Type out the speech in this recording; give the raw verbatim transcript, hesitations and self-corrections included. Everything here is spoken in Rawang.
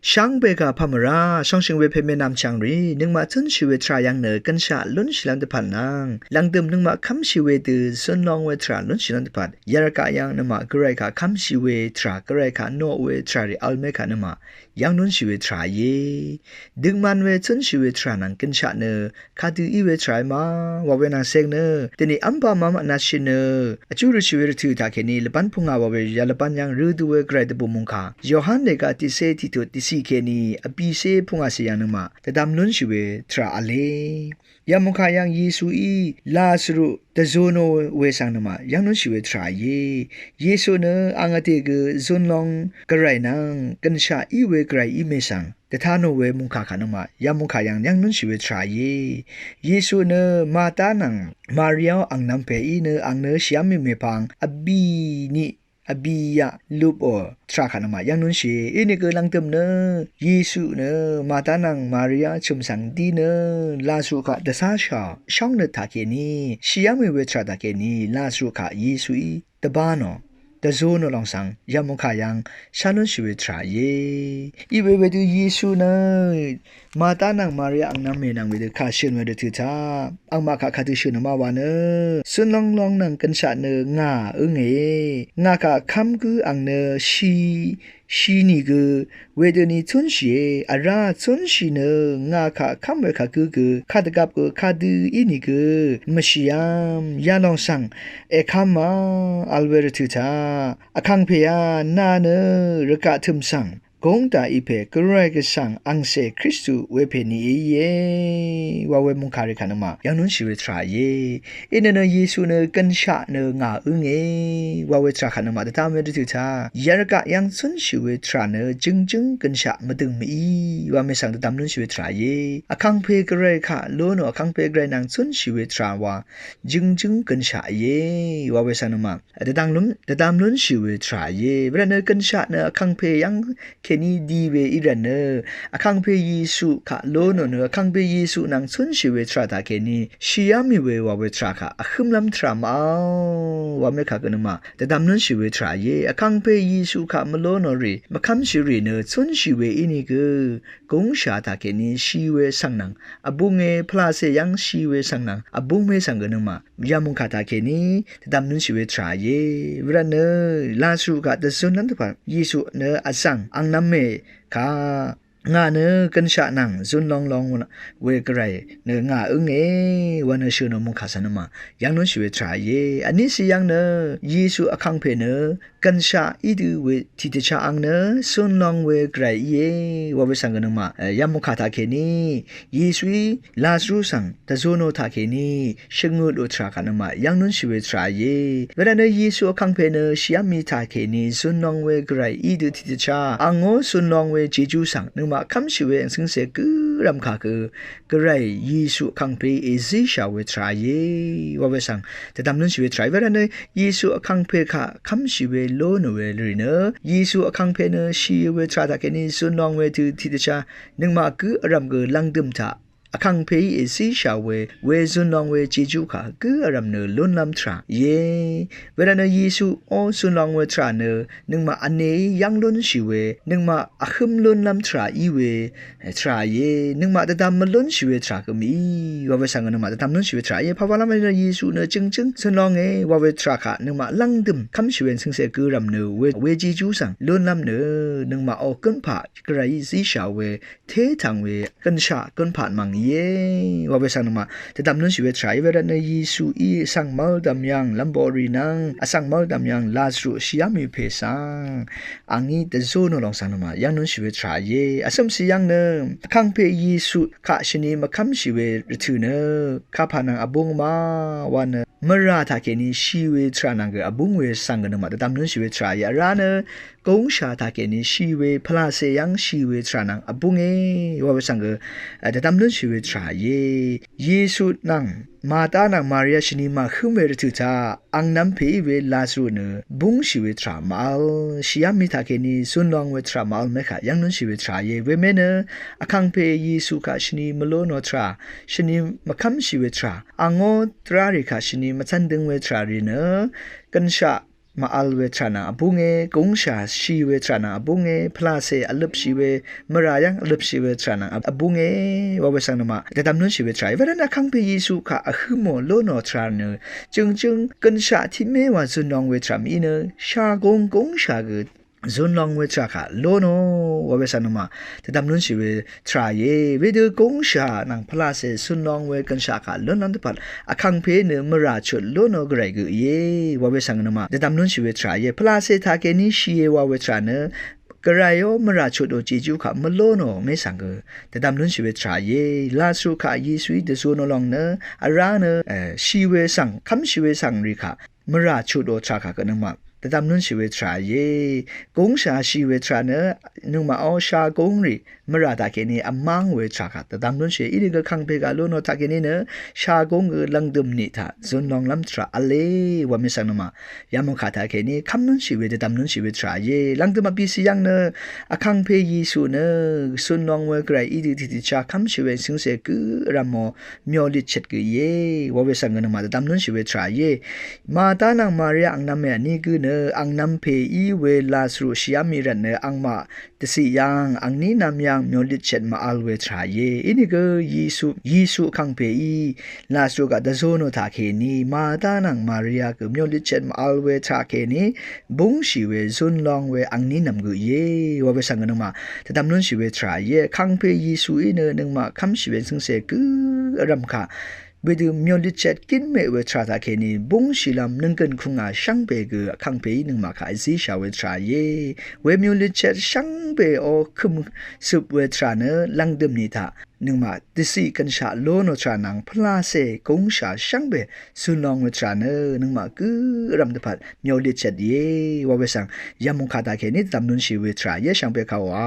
Shvngbe kà pà mvrá shóngshø̀ng we pè mènvm chv̀ngrì nøngmaq cúnshì we tvrà yv̀ng nø gønshaq lúnshìlv́m dvpvt nvng lv̀ngdø̀m nøngmaq kv́mshì we dø zun long we tvrà lúnshìlv́m dvpvt yarvgaq yv̀ng nøngmaq Gvray kà kv́mshì we tvrà, Gvray kà noq we tvrà rì vl mè kà nøngmaq yv̀ng lúnshì we tvrà íe. Døngman we cúnshì we tvrà nvng gønshaq nø kadø í we tvrà í ma wa we nvng seng nø dvni v́mpà mvm vnatshì nø vjú røtshì we rvtø̀ taqkèní lvbán pungà wa we ya lvbán yv̀ng rø dø we Gvray dvbù mungkà Yohan lèga tiqcé tiqtut tiqciq kèní vbìcé pungàcè yv̀ng nøngmaq dvdvm lúnshì we tvrà v̄le. Ya mungkà yv̀ng Yesuí Lazaru dvzø nò we svng nøngmaq yv̀ng lúnshì we tvrà íe. Yesu nø ang vdè gø zun long Gvray nvng gønshaq í we Gvray í mè svng dvta nò we mungkà kà nøngmaq ya mungkà yv̀ng yv̀ng lúnshì we tvrà íe. Yesu nø Marta nvng Maria ang nvm pè í nø ang nø shìá mì mèpvng vbì niq vbì yaq lupò tvrà kà nøngmaq yv̀ng lúnshìe. Inìgø lv̀ngdø̀m nø Yesu nø Marta nvng Maria chø̀m svng dí nø Lazaru kà dvcá shà shóng nø taqkèní shìá mì we tvrà taqkèní Lazaru kà Yesuí dvbá nò dvzø nò lòng svng ya mungkà yv̀ng shá lúnshì we tvrà íe. Í we wedø Yesu nø Marta nvng Maria ang nvm mè nvng wedø kà shø̀n we rvtø̀ taq angmaq kà kadø shø̀n nø ma wa nø zun long long nvng gønshaq nø ngà ǿngè. Ngà kà kv́m gǿ ang nø shì shì nìgø wedøni cúnshìe. Vrá cúnshì nø ngà kà kv́m we kagǿ gø kadvgvp gø kadø í nìgø mvshìvm ya lòng svng èkv́m ma vl we rvtø̀ taq vkàngpèá nà nø rvgaq tø̀m svng gúng daqì pè Gvray Gvsvng angcè Kristu wepè ni íe wa we mungkà rì kà nøngmaq yv̀ng lúnshì we tvrà íe. Inø nø Yesu nø gønshaq nø ngà ǿngè wa we tvrà kà nøngmaq dvdvm we rvtø̀ taq yarvgaq yv̀ng cúnshì we tvrà nø jø̀ngjǿng gønshaq mvdø̀ng mv-í wa mè svng dvdvm lúnshì we tvrà íe. Vkàngpè Gvray kà lú nò vkàngpè Gvray nvng cúnshì we tvrà wa jø̀ngjǿng gønshaq íe wa we svng nøngmaq dvdvm lún dvdvm lúnshì we tvrà íe. Wervtnø gønshaq nø vkàngpè yv̀ng kèní di we í rvtnø vkàngpè Yesu kà lú nò nø vkàngpè Yesu nvng cúnshì we tvrà taqkèní shìá mì we wa we tvrà kà vhǿmlv́m tvrà mv-vl wa mè kà gø nøngmaq dvdvm lúnshì we tvrà íe. Vkàngpè Yesu kà mvlú nò rì mvkv́mshì rì nø cúnshì we í nìgø gúngshà taqkèní shì we svng nvng vbúngé pvlacè yv̀ng shì we svng nvng vbúng mè svng gø nøngmaq ya mungkà taqkèní dvdvm lúnshì we tvrà íe. Wervtnø Lazaru kà dvzønlv́m dvpvt Yesu nø vzv̀ng ang nvm mè kà ngà nø gønshaq nvng zun long long we Gvray nø ngà ǿngè wa nø shø̀n nò mungkà svng nøngmaq yv̀ng lúnshì we tvrà íe. Vní sì yv̀ng nø Yesu vkàngpè nø gønshaq í dø we tiqdvchá ang nø zun long we Gvray íe wa we svng gø nøngmaq ya mungkà taqkèní Yesuí Lazaru svng dvzø nò taqkèní shvngøt ò tvrà kà nøngmaq yv̀ng lúnshì we tvrà íe. Wervtnø Yesu vkàngpè nø shìá mì taqkèní zun long we Gvray í dø tiqdvchá angó zun long we Jejú svng nøngmaq kv́mshì we angcǿngcè gǿ rv̀m kà gø Gvray Yesu vkàngpè èzíshà we tvrà íe wa we svng dvdvm lúnshì we tvrà íe. Wervtnø Yesu vkàngpè kà kv́mshì we lú nò we rì nø Yesu vkàngpè nø shì we tvrà taqkèní zun long we dø tiqdvchá nøngmaq gǿ vrv̀m gø lv̀ngdø̀m taq vkàngpèí èzíshà we we zun long we Jejú kà gǿ vrv̀m nø lúnlv́m tvrà íe. Wervtnø Yesu ó zun long we tvrà nø nøngmaq vnèí yv́ng lúnshì we nøngmaq vhǿm lúnlv́m tvrà í we tvrà íe. Nøngmaq dvdvm mvlúnshì we tvrà gø mv-í wa we svng gø nøngmaq dvdvm lúnshì we tvrà íe. Pàwalv́m we nø Yesu nø jø̀ngjǿng zun longè wa we tvrà kà nøngmaq lv̀ngdø̀m kv́mshì we angcǿngcè gǿ rv̀m nø we we Jejú svng lúnlv́m nø nøngmaq ò gǿnpaq Gvray zíshà we té tv̀ng we gønshaq gønpaq mv̀ng íe wa we svng nøngmaq dvdvm lúnshì we tvrà íe. Wervtnø Yesuí vsvng mv́ldv̀m yv̀ng lv́mboqrì nvng vsvng mv́ldv̀m yv̀ng Lazaru shìá mì pè svng angí dvzø nò lòng svng nøngmaq yv̀ng lúnshì we tvrà íe. Vcø̀msì yv̀ng nø vkàngpè Yesu kà shvni mvkv́mshì we rvtø̀ nø kapà nvng vbúng ma wa nø mvrà taqkèní shì we tvrà nvng gø vbúng we svng gø nøngmaq dvdvm lúnshì we tvrà íe. Vrá nø gúngshà taqkèní shì we pvlacè yv́ng shì we tvrà nvng vbúngé wa we svng gø dvdvm lúnshì we tvrà íe. Yesu nvng Marta nvng Maria shvni màhǿm we rvtø̀ taq ang nvm pè í we Lazaru nø búngshì we tvrà mv-vl shìá mì taqkèní zun long we tvrà mv-vl mèkà yv́ng lúnshì we tvrà íe. Wemè nø vkàngpè Yesu kà shvni mvlú nò tvrà shvni mvkv́mshì we tvrà angó dvrá rì kà shvni mvcv́n døng we tvrà rì nø gønshaq màvl we tvrà nvng vbúnge, gúngshà shì we tvrà nvng vbúnge, pvlàcè vløpshì we, mvrà yv́ng vløpshì we tvrà nvng vbúnge, wa we svng nøngmaq dvdvm lúnshì we tvrà íe. Wervtnø Vkàngpè Yesu kaq vhǿ mò lónò tvrà nø, jø̀ngjøng gønshaq tiqmé wa zun long we tvrà mì nø, shagúng gúngshà gø zun long we tvrà kaq lónò, wa we svng nøngmaq dvdvm lúnshì we tvrà íe. Wedø gúngshà nvng pvlàcè zun long we gønshaq kaq lónlv́m dvpvt, Vkàngpè nø mvrà chut lónò gvray gø íe, wa we svng nøngmaq dvdvm lúnshì we tvrà íe. Pvlàcè taqkèní shìe wa we tvrà nø, gvrayó mvrà chutò jejú kaq mvlónò mé svng gø dvdvm lúnshì we tvrà íe. Lazarus kaq Yesuí dvzunò lòng nø, vrá nø, e, shì we svng, kv́mshì we svng rì kaq mvrà chutò tvrà kaq gø nøngmaq dvdvm lúnshì we tvrà íe. Gúngshà shì we tvrà nø, nøngmaqó shagúng rì mvrà taqkèní vmáng we tvrà kaq dvdvm lúnshì. Inìgø Vkàngpè kaq lónò taqkèní nø, shagúng gø lv̀ngdø̀m niq taq zun longlv́m tvrà v̄le, wa mì svng nøngmaq yamungkà taqkèní kv́m lúnshì we dvdvm lúnshì we tvrà íe. Lv̀ngdø̀m vbìcì yv́ng nø, Vkàngpè Yesu nø zun long we gvray í dø tiqtiqchá kv́mshì we cǿngcè gǿ vrv̀mò myolit chvt gø íe, wa we svng gø nøngmaq dvdvm lúnshì we tvrà íe. Marta nvng Maria angnvm mè vní gǿ nø, angnvm pè í we Lazarus shìá mì rvt nø, angmaq dvciq yv́ng, angní nvm yv́ng myolit chvt màvl we tvrà íe. Inìgø Yesu, Yesu Vkàngpèí Lazarus kaq dvzunò taqkèní, Marta nvng Maria gø myolit chvt màvl we taqkèní, búngshì we, zun long we, angní nvm gø íe, wa we svng gø nøngmaq dvdvm lúnshì we tvrà íe. Vkàngpè Yesuí nø nøngmaq kv́mshì we cǿngcè gǿ vrv̀m kaq wedø myolit chvt gín meq we tvrà taqkèní, búngshìlv́m nønggø̀n kùngà shvngbe gø Vkàngpèí nøngmaq kaq èzíshà we tvrà íe. We myolit chvt shvngbeó kø̀mcøp we tvrà nø, lv̀ngdø̀m niq taq nøngmaq dvciq gønshaq lónò tvrà nvng pvlàcè gúngshà shvngbe zun long we tvrà nø, nøngmaq gǿ vrv̀m dvpvt myolit chvt íe, wa we svng yamungkà taqkèní dvdvm lúnshì we tvrà íe, shvngbe kaq wa.